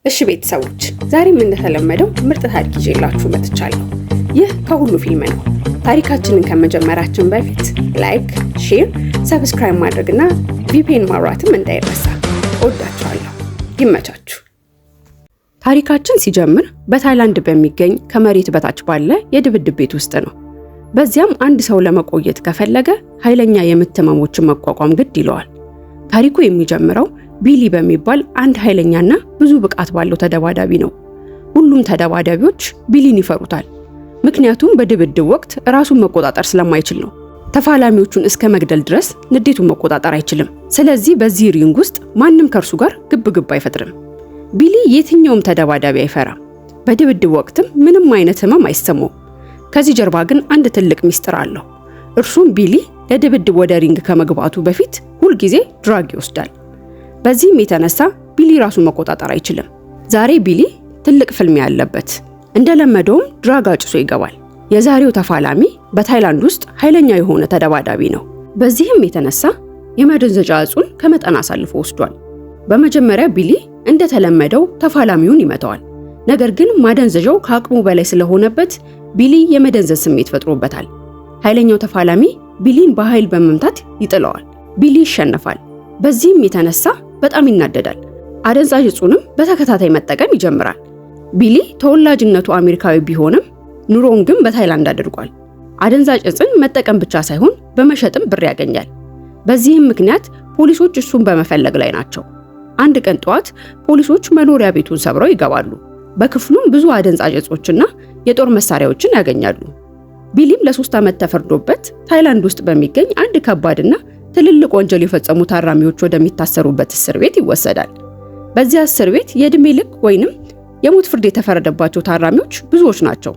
እሺ ቤተሰቦች፣ ዛሬም እንደተለመደው ምርጥ ታሪክ ይዤላችሁ መጥቻለሁ። ይህ ከሁሉ ፊልም ነው። ታሪካችንን ከመጀመራችን በፊት like፣ share፣ subscribe ማድረግና VPN ማብራትም እንዳይረሳ። እወዳችኋለሁ። ይመቻችሁ። ታሪካችን ሲጀምር በታይላንድ በሚገኝ ከመሬት በታች ባለ የድብድብ ቤት ውስጥ ነው። በዚያም አንድ ሰው ለመቆየት ከፈለገ ኃይለኛ የምት ህመሞችን መቋቋም ግድ ይለዋል። ታሪኩ የሚጀምረው ቢሊ በሚባል አንድ ኃይለኛና ብዙ ብቃት ባለው ተደባዳቢ ነው። ሁሉም ተደባዳቢዎች ቢሊን ይፈሩታል። ምክንያቱም በድብድብ ወቅት ራሱን መቆጣጠር ስለማይችል ነው። ተፋላሚዎቹን እስከ መግደል ድረስ ንዴቱን መቆጣጠር አይችልም። ስለዚህ በዚህ ring ውስጥ ማንም ከእርሱ ጋር ግብ ግብ አይፈጥርም። ቢሊ የትኛውም ተደባዳቢ አይፈራም። በድብድብ ወቅትም ምንም አይነት ህመም አይሰማውም። ከዚህ ጀርባ ግን አንድ ትልቅ ሚስጥር አለው። እርሱም ቢሊ ለድብድብ ወደ ring ከመግባቱ በፊት ሁልጊዜ drug ይወስዳል። በዚህም የተነሳ ቢሊ ራሱን መቆጣጠር አይችልም። ዛሬ ቢሊ ትልቅ ፍልሚያ ያለበት፣ እንደለመደውም drug አጭሶ ይገባል። የዛሬው ተፋላሚ በታይላንድ ውስጥ ኃይለኛ የሆነ ተደባዳቢ ነው። በዚህም የተነሳ የማደንዘዣ እጹን ከመጠን አሳልፎ ወስዷል። በመጀመሪያ ቢሊ እንደተለመደው ተፋላሚውን ይመታዋል። ነገር ግን ማደንዘዣው ከአቅሙ በላይ ስለሆነበት ቢሊ የመደንዘዝ ስሜት ፈጥሮበታል። ኃይለኛው ተፋላሚ ቢሊን በኃይል በመምታት ይጥለዋል። ቢሊ ይሸነፋል። በዚህም የተነሳ በጣም ይናደዳል። አደንዛዥ እጹንም በተከታታይ መጠቀም ይጀምራል። ቢሊ ተወላጅነቱ አሜሪካዊ ቢሆንም ኑሮውን ግን በታይላንድ አድርጓል። አደንዛዥ እጽን መጠቀም ብቻ ሳይሆን በመሸጥም ብር ያገኛል። በዚህም ምክንያት ፖሊሶች እሱን በመፈለግ ላይ ናቸው። አንድ ቀን ጠዋት ፖሊሶች መኖሪያ ቤቱን ሰብረው ይገባሉ። በክፍሉም ብዙ አደንዛዥ እጾችና የጦር መሳሪያዎችን ያገኛሉ። ቢሊም ለ3 ዓመት ተፈርዶበት ታይላንድ ውስጥ በሚገኝ አንድ ከባድና ትልልቅ ወንጀል የፈጸሙ ታራሚዎች ወደሚታሰሩበት እስር ቤት ይወሰዳል። በዚያ እስር ቤት የእድሜ ልክ ወይንም የሞት ፍርድ የተፈረደባቸው ታራሚዎች ብዙዎች ናቸው።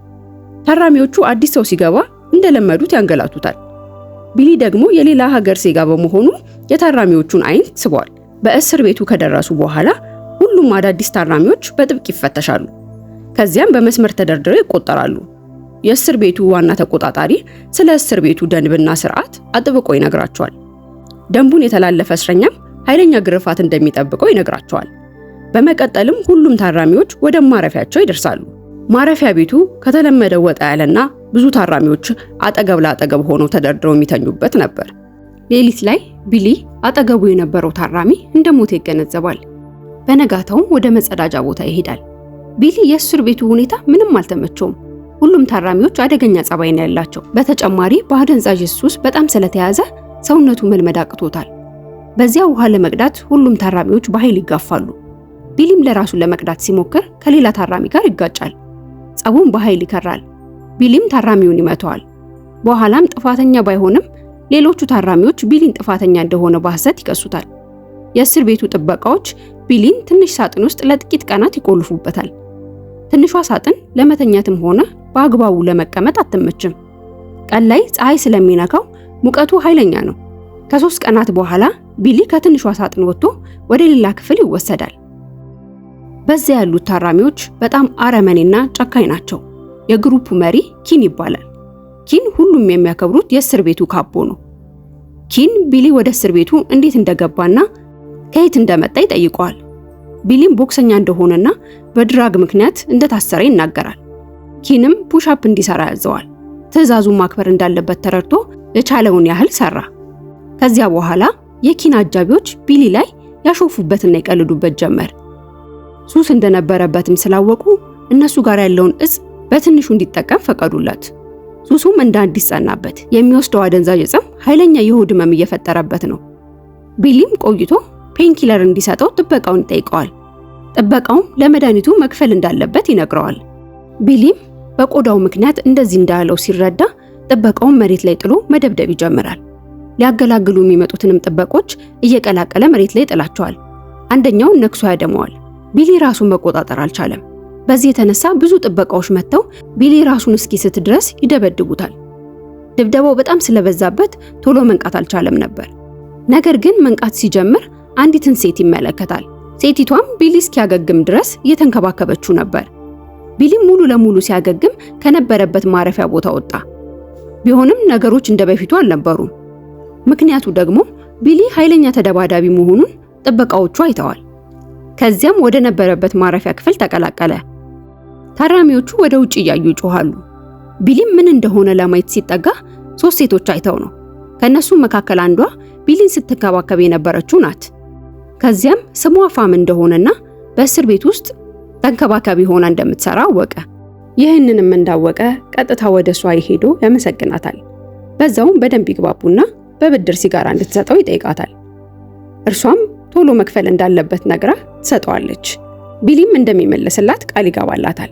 ታራሚዎቹ አዲስ ሰው ሲገባ እንደለመዱት ያንገላቱታል። ቢሊ ደግሞ የሌላ ሀገር ዜጋ በመሆኑ የታራሚዎቹን ዓይን ስቧል። በእስር ቤቱ ከደረሱ በኋላ ሁሉም አዳዲስ ታራሚዎች በጥብቅ ይፈተሻሉ። ከዚያም በመስመር ተደርድረው ይቆጠራሉ። የእስር ቤቱ ዋና ተቆጣጣሪ ስለ እስር ቤቱ ደንብና ስርዓት አጥብቆ ይነግራቸዋል። ደንቡን የተላለፈ እስረኛም ኃይለኛ ግርፋት እንደሚጠብቀው ይነግራቸዋል። በመቀጠልም ሁሉም ታራሚዎች ወደ ማረፊያቸው ይደርሳሉ። ማረፊያ ቤቱ ከተለመደው ወጣ ያለና ብዙ ታራሚዎች አጠገብ ለአጠገብ ሆነው ተደርድረው የሚተኙበት ነበር። ሌሊት ላይ ቢሊ አጠገቡ የነበረው ታራሚ እንደሞተ ይገነዘባል። በነጋታውም ወደ መጸዳጃ ቦታ ይሄዳል። ቢሊ የእስር ቤቱ ሁኔታ ምንም አልተመቸውም። ሁሉም ታራሚዎች አደገኛ ጸባይ ነው ያላቸው። በተጨማሪ በአደንዛዥ ሱስ በጣም ስለተያዘ ሰውነቱ መልመድ አቅቶታል። በዚያ ውሃ ለመቅዳት ሁሉም ታራሚዎች በኃይል ይጋፋሉ። ቢሊም ለራሱ ለመቅዳት ሲሞክር ከሌላ ታራሚ ጋር ይጋጫል። ጸቡም በኃይል ይከራል። ቢሊም ታራሚውን ይመታዋል። በኋላም ጥፋተኛ ባይሆንም ሌሎቹ ታራሚዎች ቢሊን ጥፋተኛ እንደሆነ በሐሰት ይከሱታል። የእስር ቤቱ ጥበቃዎች ቢሊን ትንሽ ሳጥን ውስጥ ለጥቂት ቀናት ይቆልፉበታል። ትንሿ ሳጥን ለመተኛትም ሆነ በአግባቡ ለመቀመጥ አትመችም። ቀን ላይ ፀሐይ ስለሚነካው ሙቀቱ ኃይለኛ ነው። ከ3 ቀናት በኋላ ቢሊ ከትንሿ ሳጥን ወጥቶ ወደ ሌላ ክፍል ይወሰዳል። በዚያ ያሉት ታራሚዎች በጣም አረመኔና ጨካኝ ናቸው። የ group መሪ ኪን ይባላል። ኪን ሁሉም የሚያከብሩት የእስር ቤቱ ካቦ ነው። ኪን ቢሊ ወደ እስር ቤቱ እንዴት እንደገባና ከየት እንደመጣ ይጠይቀዋል። ቢሊም ቦክሰኛ እንደሆነና በ drug ምክንያት እንደታሰረ ይናገራል። ኪንም push up እንዲሰራ ያዘዋል። ትዕዛዙን ማክበር እንዳለበት ተረድቶ የቻለውን ያህል ሰራ። ከዚያ በኋላ የኪን አጃቢዎች ቢሊ ላይ ያሾፉበትና ይቀልዱበት ጀመር። ሱስ እንደነበረበትም ስላወቁ እነሱ ጋር ያለውን እጽ በትንሹ እንዲጠቀም ፈቀዱለት። ሱሱም እንደ አዲስ ጸናበት። የሚወስደው አደንዛዥ እጽም ኃይለኛ የሆድ ህመም እየፈጠረበት ነው። ቢሊም ቆይቶ painkiller እንዲሰጠው ጥበቃውን ይጠይቀዋል። ጥበቃውም ለመድኃኒቱ መክፈል እንዳለበት ይነግረዋል። ቢሊም በቆዳው ምክንያት እንደዚህ እንዳለው ሲረዳ ጥበቃውን መሬት ላይ ጥሎ መደብደብ ይጀምራል። ሊያገላግሉ የሚመጡትንም ጥበቆች እየቀላቀለ መሬት ላይ ይጥላቸዋል። አንደኛውን ነክሶ ያደመዋል። ቢሊ ራሱን መቆጣጠር አልቻለም። በዚህ የተነሳ ብዙ ጥበቃዎች መጥተው ቢሊ ራሱን እስኪስት ድረስ ይደበድቡታል። ድብደባው በጣም ስለበዛበት ቶሎ መንቃት አልቻለም ነበር። ነገር ግን መንቃት ሲጀምር አንዲትን ሴት ይመለከታል። ሴቲቷም ቢሊ እስኪያገግም ድረስ እየተንከባከበችው ነበር። ቢሊም ሙሉ ለሙሉ ሲያገግም ከነበረበት ማረፊያ ቦታ ወጣ። ቢሆንም ነገሮች እንደበፊቱ አልነበሩም። ምክንያቱ ደግሞ ቢሊ ኃይለኛ ተደባዳቢ መሆኑን ጥበቃዎቹ አይተዋል። ከዚያም ወደ ነበረበት ማረፊያ ክፍል ተቀላቀለ። ታራሚዎቹ ወደ ውጭ እያዩ ይጮሃሉ። ቢሊም ምን እንደሆነ ለማየት ሲጠጋ ሶስት ሴቶች አይተው ነው። ከነሱም መካከል አንዷ ቢሊን ስትንከባከብ የነበረችው ናት። ከዚያም ስሟ ፋም እንደሆነና በእስር ቤት ውስጥ ተንከባካቢ ሆና እንደምትሰራ አወቀ። ይህንንም እንዳወቀ ቀጥታ ወደ እሷ ሄዶ ያመሰግናታል። በዛውም በደንብ ይግባቡና በብድር ሲጋራ እንድትሰጠው ይጠይቃታል። እርሷም ቶሎ መክፈል እንዳለበት ነግራ ትሰጠዋለች። ቢሊም እንደሚመለስላት ቃል ይገባላታል።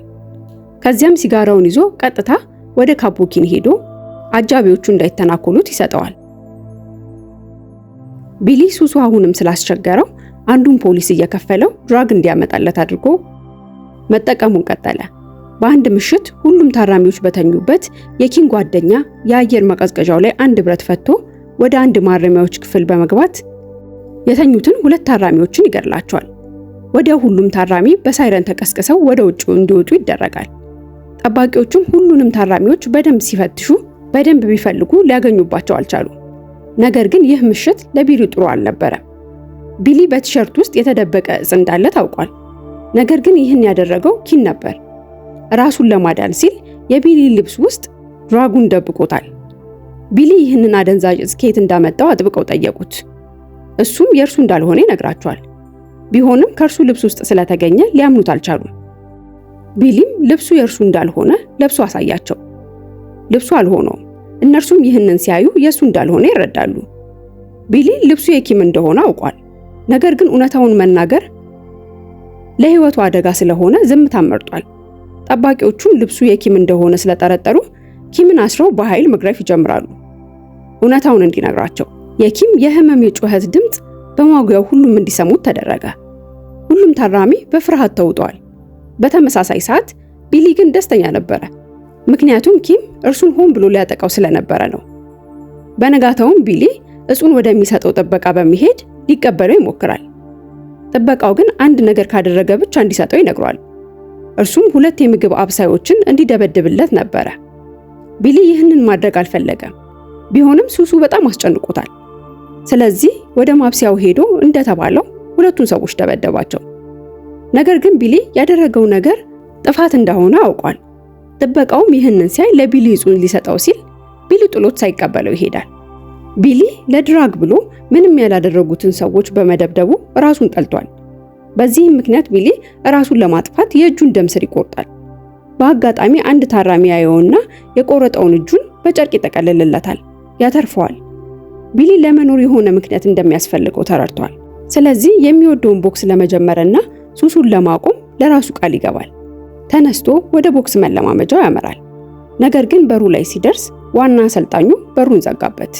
ከዚያም ሲጋራውን ይዞ ቀጥታ ወደ ካፖኪን ሄዶ አጃቢዎቹ እንዳይተናኮሉት ይሰጠዋል። ቢሊ ሱሱ አሁንም ስላስቸገረው አንዱን ፖሊስ እየከፈለው drug እንዲያመጣለት አድርጎ መጠቀሙን ቀጠለ። በአንድ ምሽት ሁሉም ታራሚዎች በተኙበት የኪም ጓደኛ የአየር ማቀዝቀዣው ላይ አንድ ብረት ፈቶ ወደ አንድ ማረሚያዎች ክፍል በመግባት የተኙትን ሁለት ታራሚዎችን ይገድላቸዋል። ወዲያው ሁሉም ታራሚ በሳይረን ተቀስቅሰው ወደ ውጭ እንዲወጡ ይደረጋል። ጠባቂዎቹም ሁሉንም ታራሚዎች በደንብ ሲፈትሹ በደንብ ቢፈልጉ ሊያገኙባቸው አልቻሉም። ነገር ግን ይህ ምሽት ለቢሊ ጥሩ አልነበረም። ቢሊ በቲሸርት ውስጥ የተደበቀ እጽ እንዳለ ታውቋል። ነገር ግን ይህን ያደረገው ኪን ነበር። ራሱን ለማዳን ሲል የቢሊ ልብስ ውስጥ drug ኡን ደብቆታል። ቢሊ ይህንን አደንዛዥ እጽ ከየት እንዳመጣው አጥብቀው ጠየቁት። እሱም የእርሱ እንዳልሆነ ይነግራቸዋል። ቢሆንም ከእርሱ ልብስ ውስጥ ስለተገኘ ሊያምኑት አልቻሉም። ቢሊም ልብሱ የእርሱ እንዳልሆነ ለብሶ አሳያቸው። ልብሱ አልሆነውም። እነርሱም ይህንን ሲያዩ የእሱ እንዳልሆነ ይረዳሉ። ቢሊ ልብሱ የኪም እንደሆነ አውቋል። ነገር ግን እውነታውን መናገር ለሕይወቱ አደጋ ስለሆነ ዝምታን መርጧል። ጠባቂዎቹም ልብሱ የኪም እንደሆነ ስለጠረጠሩ ኪምን አስረው በኃይል መግረፍ ይጀምራሉ፣ እውነታውን እንዲነግራቸው። የኪም የህመም የጩኸት ድምፅ በማጉያው ሁሉም እንዲሰሙት ተደረገ። ሁሉም ታራሚ በፍርሃት ተውጧል። በተመሳሳይ ሰዓት ቢሊ ግን ደስተኛ ነበረ፣ ምክንያቱም ኪም እርሱን ሆን ብሎ ሊያጠቃው ስለነበረ ነው። በነጋታውም ቢሊ እጹን ወደሚሰጠው ጥበቃ በመሄድ ሊቀበለው ይሞክራል። ጥበቃው ግን አንድ ነገር ካደረገ ብቻ እንዲሰጠው ይነግሯል። እርሱም ሁለት የምግብ አብሳዮችን እንዲደበድብለት ነበረ። ቢሊ ይህንን ማድረግ አልፈለገም። ቢሆንም ሱሱ በጣም አስጨንቆታል። ስለዚህ ወደ ማብሰያው ሄዶ እንደተባለው ሁለቱን ሰዎች ደበደባቸው። ነገር ግን ቢሊ ያደረገው ነገር ጥፋት እንደሆነ አውቋል። ጥበቃውም ይህንን ሲያይ ለቢሊ እጹን ሊሰጠው ሲል ቢሊ ጥሎት ሳይቀበለው ይሄዳል። ቢሊ ለ drug ብሎ ምንም ያላደረጉትን ሰዎች በመደብደቡ ራሱን ጠልቷል። በዚህም ምክንያት ቢሊ ራሱን ለማጥፋት የእጁን ደም ስር ይቆርጣል። በአጋጣሚ አንድ ታራሚ ያየውና የቆረጠውን እጁን በጨርቅ ይጠቀልልለታል፣ ያተርፈዋል። ቢሊ ለመኖር የሆነ ምክንያት እንደሚያስፈልገው ተረድቷል። ስለዚህ የሚወደውን ቦክስ ለመጀመርና ሱሱን ለማቆም ለራሱ ቃል ይገባል። ተነስቶ ወደ ቦክስ መለማመጃው ያመራል። ነገር ግን በሩ ላይ ሲደርስ ዋና አሰልጣኙ በሩን ዘጋበት።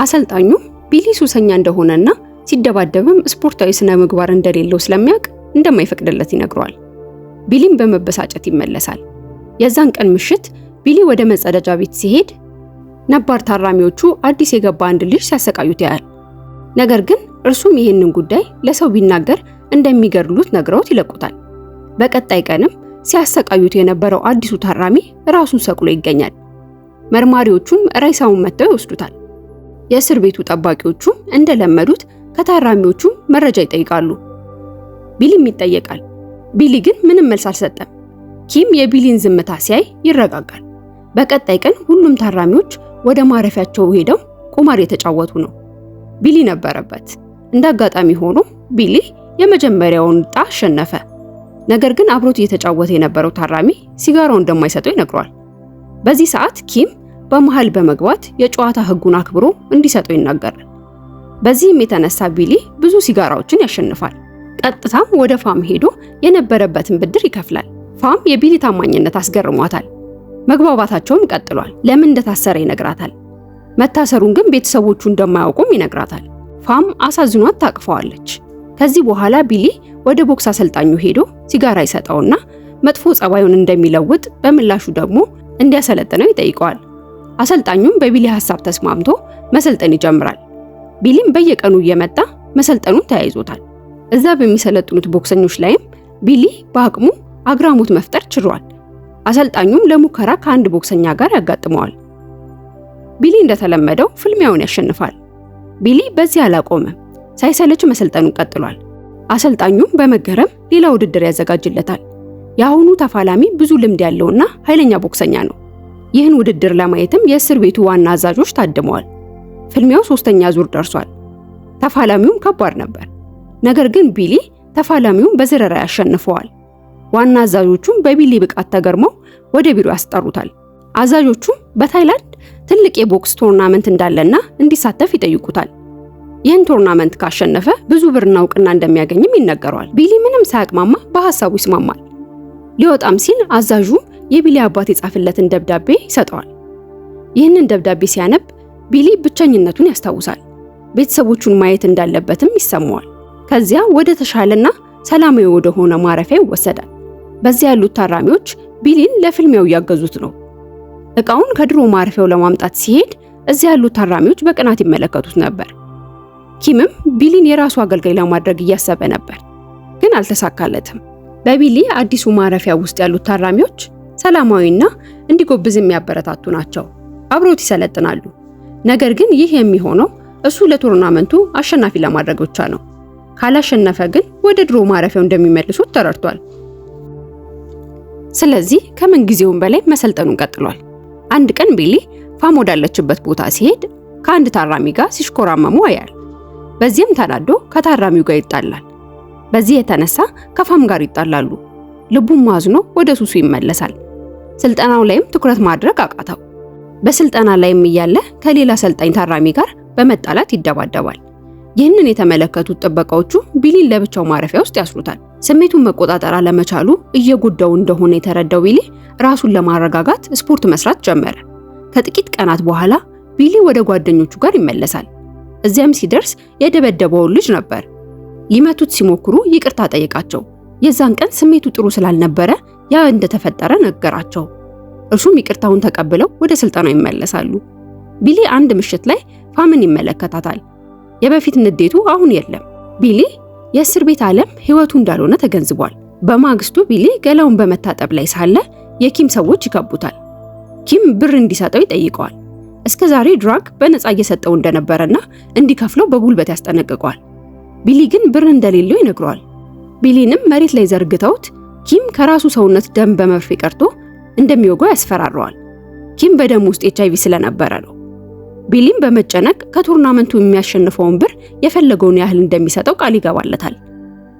አሰልጣኙ ቢሊ ሱሰኛ እንደሆነና ሲደባደብም ስፖርታዊ ስነ ምግባር እንደሌለው ስለሚያውቅ እንደማይፈቅድለት ይነግረዋል። ቢሊም በመበሳጨት ይመለሳል። የዛን ቀን ምሽት ቢሊ ወደ መጸዳጃ ቤት ሲሄድ ነባር ታራሚዎቹ አዲስ የገባ አንድ ልጅ ሲያሰቃዩት ያያል። ነገር ግን እርሱም ይህንን ጉዳይ ለሰው ቢናገር እንደሚገድሉት ነግረውት ይለቁታል። በቀጣይ ቀንም ሲያሰቃዩት የነበረው አዲሱ ታራሚ ራሱን ሰቅሎ ይገኛል። መርማሪዎቹም ሬሳውን መጥተው ይወስዱታል። የእስር ቤቱ ጠባቂዎቹም እንደለመዱት ከታራሚዎቹ መረጃ ይጠይቃሉ። ቢሊም ይጠየቃል። ቢሊ ግን ምንም መልስ አልሰጠም። ኪም የቢሊን ዝምታ ሲያይ ይረጋጋል። በቀጣይ ቀን ሁሉም ታራሚዎች ወደ ማረፊያቸው ሄደው ቁማር የተጫወቱ ነው። ቢሊ ነበረበት። እንደ አጋጣሚ ሆኖ ቢሊ የመጀመሪያውን ዕጣ አሸነፈ። ነገር ግን አብሮት እየተጫወተ የነበረው ታራሚ ሲጋራው እንደማይሰጠው ይነግረዋል። በዚህ ሰዓት ኪም በመሃል በመግባት የጨዋታ ሕጉን አክብሮ እንዲሰጠው ይናገራል። በዚህም የተነሳ ቢሊ ብዙ ሲጋራዎችን ያሸንፋል። ቀጥታም ወደ ፋም ሄዶ የነበረበትን ብድር ይከፍላል። ፋም የቢሊ ታማኝነት አስገርሟታል። መግባባታቸውም ቀጥሏል። ለምን እንደታሰረ ይነግራታል። መታሰሩን ግን ቤተሰቦቹ እንደማያውቁም ይነግራታል። ፋም አሳዝኗት ታቅፈዋለች። ከዚህ በኋላ ቢሊ ወደ ቦክስ አሰልጣኙ ሄዶ ሲጋራ ይሰጠውና መጥፎ ጸባዩን እንደሚለውጥ በምላሹ ደግሞ እንዲያሰለጥነው ይጠይቀዋል። አሰልጣኙም በቢሊ ሐሳብ ተስማምቶ መሰልጠን ይጀምራል። ቢሊም በየቀኑ እየመጣ መሰልጠኑን ተያይዞታል። እዛ በሚሰለጥኑት ቦክሰኞች ላይም ቢሊ በአቅሙ አግራሞት መፍጠር ችሏል። አሰልጣኙም ለሙከራ ከአንድ ቦክሰኛ ጋር ያጋጥመዋል። ቢሊ እንደተለመደው ፍልሚያውን ያሸንፋል። ቢሊ በዚህ አላቆመም። ሳይሰለች መሰልጠኑን ቀጥሏል። አሰልጣኙም በመገረም ሌላ ውድድር ያዘጋጅለታል። የአሁኑ ተፋላሚ ብዙ ልምድ ያለውና ኃይለኛ ቦክሰኛ ነው። ይህን ውድድር ለማየትም የእስር ቤቱ ዋና አዛዦች ታድመዋል። ፍልሚያው ሶስተኛ ዙር ደርሷል። ተፋላሚውም ከባድ ነበር። ነገር ግን ቢሊ ተፋላሚውን በዝረራ ያሸንፈዋል። ዋና አዛዦቹም በቢሊ ብቃት ተገርመው ወደ ቢሮ ያስጠሩታል። አዛዦቹም በታይላንድ ትልቅ የቦክስ tournament እንዳለና እንዲሳተፍ ይጠይቁታል። ይህን tournament ካሸነፈ ብዙ ብርና እውቅና እንደሚያገኝም ይነገረዋል። ቢሊ ምንም ሳያቅማማ በሐሳቡ ይስማማል። ሊወጣም ሲል አዛዡ የቢሊ አባት የጻፈለትን ደብዳቤ ይሰጠዋል። ይህንን ደብዳቤ ሲያነብ ቢሊ ብቸኝነቱን ያስታውሳል። ቤተሰቦቹን ማየት እንዳለበትም ይሰማዋል። ከዚያ ወደ ተሻለና ሰላማዊ ወደ ሆነ ማረፊያ ይወሰዳል። በዚያ ያሉት ታራሚዎች ቢሊን ለፍልሚያው እያገዙት ነው። እቃውን ከድሮ ማረፊያው ለማምጣት ሲሄድ እዚያ ያሉት ታራሚዎች በቅናት ይመለከቱት ነበር። ኪምም ቢሊን የራሱ አገልጋይ ለማድረግ እያሰበ ነበር፣ ግን አልተሳካለትም። በቢሊ አዲሱ ማረፊያ ውስጥ ያሉት ታራሚዎች ሰላማዊና እንዲጎብዝ የሚያበረታቱ ናቸው። አብሮት ይሰለጥናሉ። ነገር ግን ይህ የሚሆነው እሱ ለ tournament ኡ አሸናፊ ለማድረግ ብቻ ነው። ካላሸነፈ ግን ወደ ድሮ ማረፊያው እንደሚመልሱት ተረድቷል። ስለዚህ ከምን ጊዜውም በላይ መሰልጠኑን ቀጥሏል። አንድ ቀን ቢሊ ፋም ወዳለችበት ቦታ ሲሄድ ከአንድ ታራሚ ጋር ሲሽኮራመሙ ያያል። በዚህም ተናዶ ከታራሚው ጋር ይጣላል። በዚህ የተነሳ ከፋም ጋር ይጣላሉ። ልቡም አዝኖ ወደ ሱሱ ይመለሳል። ስልጠናው ላይም ትኩረት ማድረግ አቃተው። በስልጠና ላይም እያለ ከሌላ ሰልጣኝ ታራሚ ጋር በመጣላት ይደባደባል። ይህንን የተመለከቱት ጥበቃዎቹ ቢሊን ለብቻው ማረፊያ ውስጥ ያስሩታል። ስሜቱን መቆጣጠር አለመቻሉ እየጎዳው እንደሆነ የተረዳው ቢሊ ራሱን ለማረጋጋት ስፖርት መስራት ጀመረ። ከጥቂት ቀናት በኋላ ቢሊ ወደ ጓደኞቹ ጋር ይመለሳል። እዚያም ሲደርስ የደበደበውን ልጅ ነበር። ሊመቱት ሲሞክሩ ይቅርታ ጠየቃቸው። የዛን ቀን ስሜቱ ጥሩ ስላልነበረ ያ እንደተፈጠረ ነገራቸው። እርሱም ይቅርታውን ተቀብለው ወደ ስልጠናው ይመለሳሉ። ቢሊ አንድ ምሽት ላይ ፋምን ይመለከታታል። የበፊት ንዴቱ አሁን የለም። ቢሊ የእስር ቤት ዓለም ህይወቱ እንዳልሆነ ተገንዝቧል። በማግስቱ ቢሊ ገላውን በመታጠብ ላይ ሳለ የኪም ሰዎች ይከቡታል። ኪም ብር እንዲሰጠው ይጠይቀዋል። እስከ ዛሬ drug በነፃ እየሰጠው እንደነበረና እንዲከፍለው በጉልበት ያስጠነቅቀዋል። ቢሊ ግን ብር እንደሌለው ይነግረዋል። ቢሊንም መሬት ላይ ዘርግተውት ኪም ከራሱ ሰውነት ደም በመርፌ ቀድቶ እንደሚወጋው ያስፈራረዋል። ኪም በደም ውስጥ ኤችአይቪ ስለነበረ ነው። ቢሊም በመጨነቅ ከ tournament ኡ የሚያሸንፈውን ብር የፈለገውን ያህል እንደሚሰጠው ቃል ይገባለታል።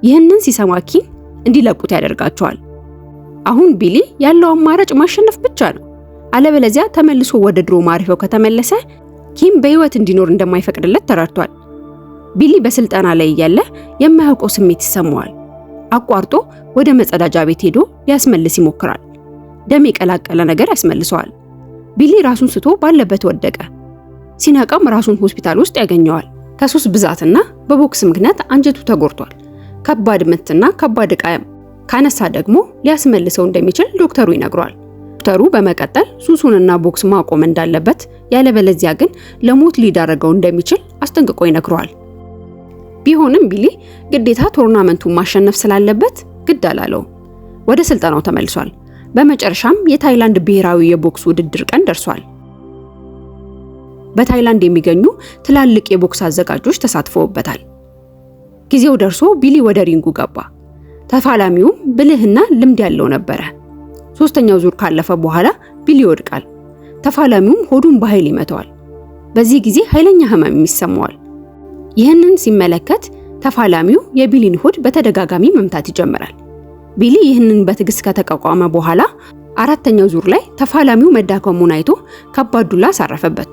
ይህንን ሲሰማ ኪም እንዲለቁት ያደርጋቸዋል። አሁን ቢሊ ያለው አማራጭ ማሸነፍ ብቻ ነው። አለበለዚያ ተመልሶ ወደ ድሮ ማረፊያው ከተመለሰ ኪም በህይወት እንዲኖር እንደማይፈቅድለት ተረድቷል። ቢሊ በስልጠና ላይ እያለ የማያውቀው ስሜት ይሰማዋል። አቋርጦ ወደ መጸዳጃ ቤት ሄዶ ሊያስመልስ ይሞክራል። ደም የቀላቀለ ነገር ያስመልሰዋል። ቢሊ ራሱን ስቶ ባለበት ወደቀ። ሲነቃም ራሱን ሆስፒታል ውስጥ ያገኘዋል። ከሱስ ብዛትና በቦክስ ምክንያት አንጀቱ ተጎድቷል። ከባድ ምትና ከባድ ዕቃ ካነሳ ደግሞ ሊያስመልሰው እንደሚችል ዶክተሩ ይነግረዋል። ዶክተሩ በመቀጠል ሱሱንና ቦክስ ማቆም እንዳለበት፣ ያለበለዚያ ግን ለሞት ሊዳረገው እንደሚችል አስጠንቅቆ ይነግረዋል። ቢሆንም ቢሊ ግዴታ tournament ኡን ማሸነፍ ስላለበት ግድ አላለውም። ወደ ስልጠናው ተመልሷል። በመጨረሻም የታይላንድ ብሔራዊ የቦክስ ውድድር ቀን ደርሷል። በታይላንድ የሚገኙ ትላልቅ የቦክስ አዘጋጆች ተሳትፈውበታል። ጊዜው ደርሶ ቢሊ ወደ ring ኡ ገባ። ተፋላሚውም ብልህና ልምድ ያለው ነበረ። ሶስተኛው ዙር ካለፈ በኋላ ቢሊ ይወድቃል። ተፋላሚውም ሆዱን በኃይል ይመታዋል። በዚህ ጊዜ ኃይለኛ ህመም ይሰማዋል። ይህንን ሲመለከት ተፋላሚው የቢሊን ሆድ በተደጋጋሚ መምታት ይጀምራል። ቢሊ ይህንን በትዕግስት ከተቋቋመ በኋላ አራተኛው ዙር ላይ ተፋላሚው መዳከሙን አይቶ ከባድ ዱላ አሳረፈበት።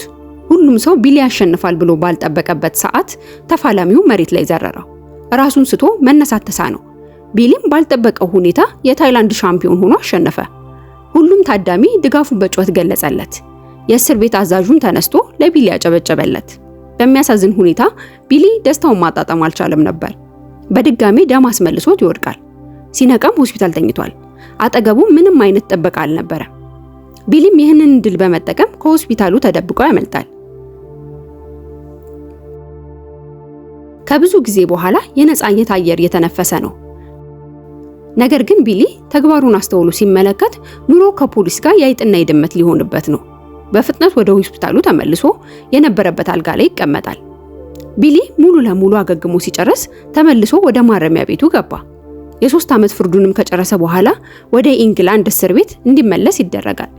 ሁሉም ሰው ቢሊ ያሸንፋል ብሎ ባልጠበቀበት ሰዓት ተፋላሚው መሬት ላይ ዘረረው። ራሱን ስቶ መነሳት ተሳነው። ቢሊም ባልጠበቀው ሁኔታ የታይላንድ ሻምፒዮን ሆኖ አሸነፈ። ሁሉም ታዳሚ ድጋፉን በጩኸት ገለጸለት። የእስር ቤት አዛዡም ተነስቶ ለቢሊ ያጨበጨበለት። በሚያሳዝን ሁኔታ ቢሊ ደስታውን ማጣጣም አልቻለም ነበር። በድጋሜ ደም አስመልሶት ይወድቃል። ሲነቃም ሆስፒታል ተኝቷል። አጠገቡ ምንም አይነት ጥበቃ አልነበረ። ቢሊም ይህንን ድል በመጠቀም ከሆስፒታሉ ተደብቆ ያመልጣል። ከብዙ ጊዜ በኋላ የነጻነት አየር እየተነፈሰ ነው። ነገር ግን ቢሊ ተግባሩን አስተውሎ ሲመለከት ኑሮ ከፖሊስ ጋር የአይጥና የድመት ሊሆንበት ነው። በፍጥነት ወደ ሆስፒታሉ ተመልሶ የነበረበት አልጋ ላይ ይቀመጣል። ቢሊ ሙሉ ለሙሉ አገግሞ ሲጨርስ ተመልሶ ወደ ማረሚያ ቤቱ ገባ። የ3 ዓመት ፍርዱንም ከጨረሰ በኋላ ወደ ኢንግላንድ እስር ቤት እንዲመለስ ይደረጋል።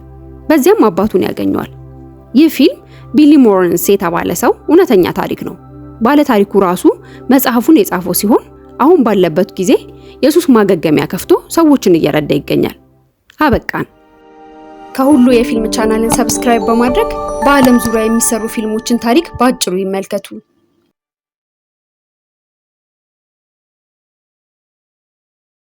በዚያም አባቱን ያገኘዋል። ይህ ፊልም ቢሊ ሞረንስ የተባለ ሰው እውነተኛ ታሪክ ነው። ባለ ታሪኩ ራሱ መጽሐፉን የጻፈው ሲሆን አሁን ባለበት ጊዜ የሱስ ማገገሚያ ከፍቶ ሰዎችን እየረዳ ይገኛል። አበቃን። ከሁሉ የፊልም ቻናልን subscribe በማድረግ በዓለም ዙሪያ የሚሰሩ ፊልሞችን ታሪክ በአጭሩ ይመልከቱ።